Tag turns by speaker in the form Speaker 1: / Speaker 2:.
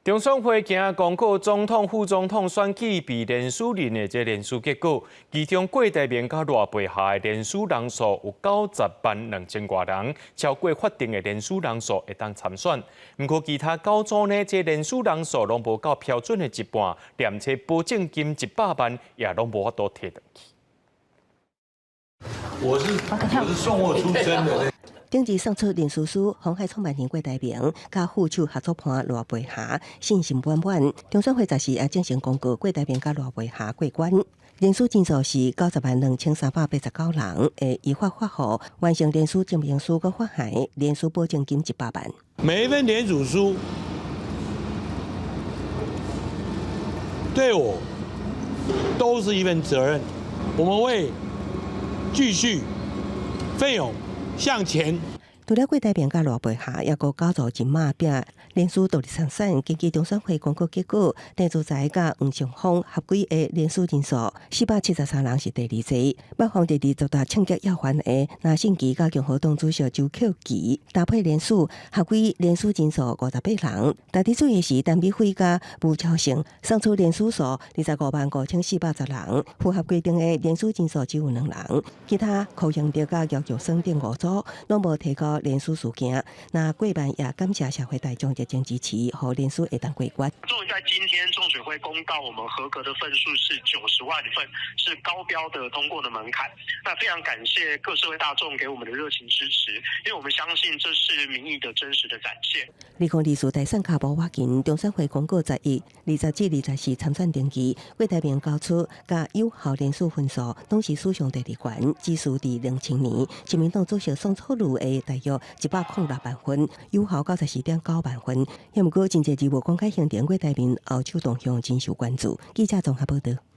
Speaker 1: 中選會今仔公告總統、副總統選舉被連署人的這連署結果，其中郭台銘佮賴佩霞的連署人數有90萬2千外人，超過法定的連署人數會當參選。毋過其他九組呢，這連署人數攏無到標準的一半，連這保證金100萬也攏無法度提轉去。
Speaker 2: 我是送貨出身的。
Speaker 3: 頂日送出連署書，鴻海創辦人郭台銘佮副手合作伴賴佩霞信心滿滿。中選會十四也正式公告郭台銘佮賴佩霞過關。連署人數是902,389人，會依法發予完成連署證明書佮發函連署保證金100萬。
Speaker 2: 每一份聯署書對我都是一份責任，我們會繼續奮勇向前。
Speaker 3: 除了郭台銘佮賴佩霞，抑閣九組人馬拼連署獨立參選。根據中選會公告結果，鄭自才佮黃勝峰合計的連署人數473人是第二濟。北方第20大槍擊要犯的林信基佮共和黨主席周克琪搭配連署，合計連署人數58人。值得注意的是，陳美輝佮吳超成送出連署數25萬5410人，符合規定的連署人數只有兩人。其他柯英德佮姚玉生等五組攏無提交連署事件，那過萬也感謝社會大眾熱情支持，予連署會當過關。
Speaker 4: 終於在今天，中選會公告我們合格的份數是90萬份，是高標的通過的門檻。那非常感謝各社會大眾給我們的熱情支持，因為我們相信這是民意的真實的展現。
Speaker 3: 2024大選跤步倚近，中選會公告11、20至24參選登記，郭台銘交出佮有效連署份數攏是史上第二懸，只輸佇2000年，親民黨主席宋楚瑜的大約106萬份，有效94.9萬份。也毋過真濟日無公開行程，郭台銘後手動向真受關注。記者綜合報道。